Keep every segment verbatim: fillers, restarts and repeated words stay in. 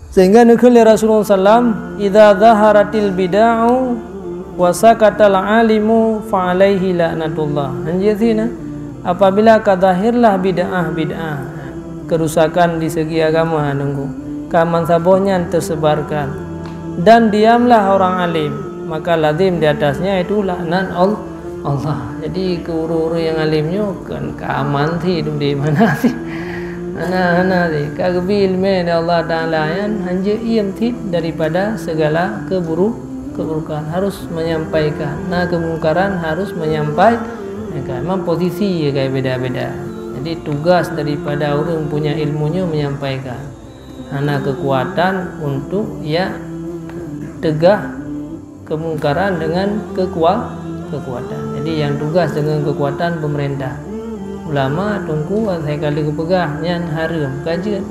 Sehingga neukheun lé Rasulullah sallam, "Idza zaharatil bid'u wa sakatal alimu fa alaihi la'natullah." Hanjeuet sina, apabila ka zahirlah bid'ah-bid'ah, kerusakan di segi agama nunggu, ka mansaboh nyan teusebarkan, dan diamlah orang alim, maka lazim di atasnya itu laknat Allah. Allah. Jadi, keu ureuëng-ureuëng nyang alim nyoe kan ka aman cit udeb, hana cit. Hana, hana cit. Ka geubri iéleumé lé Allah Taala nyan hanjeuet iem cit daripada segala keburu-, keburukan. Harus menyampaikan. Na keumungkaran harus menyampaikan. Memang posisi ka beda-beda. Jadi, tugas daripada ureuëng punya ilmu nyoe menyampaikan. Hana kekuatan untuk ya tegah kemungkaran dengan kekua-, kekuatan. Jadi, yang tugas dengan kekuatan pemerintah. Ulama, teungku, asai ka lheueh geupeugah nyan hareuem, ka jeuet.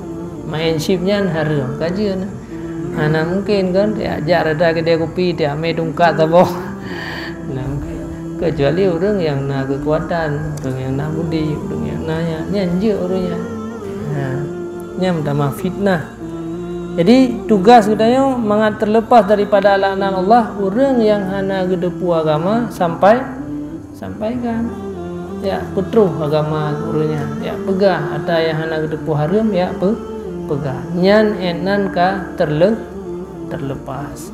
Main chip nyan hareuem, ka jeuet. Hana mungkin kan, ya, jak rata kedai kopi, tiak mé tungkat saboh. Nah, kecuali ureuëng yang na kekuatan, ureuëng yang na budi, ureuëng yang na nyan, nyan jeuet ureuëng nyan. Ha, nyan meutamah fitnah. Jadi, tugas geutanyoe mangat terlepas daripada laknat Allah, ureuëng nyang hana geuteupeue agama sampai, sampaikan. Ya, peutroh agama ureuëng nyan. Ya, peugah ata nyang hana geuteupeue hareuem, ya, pe-, peugah. Nyan, eh, nan ka terle-, terlepas.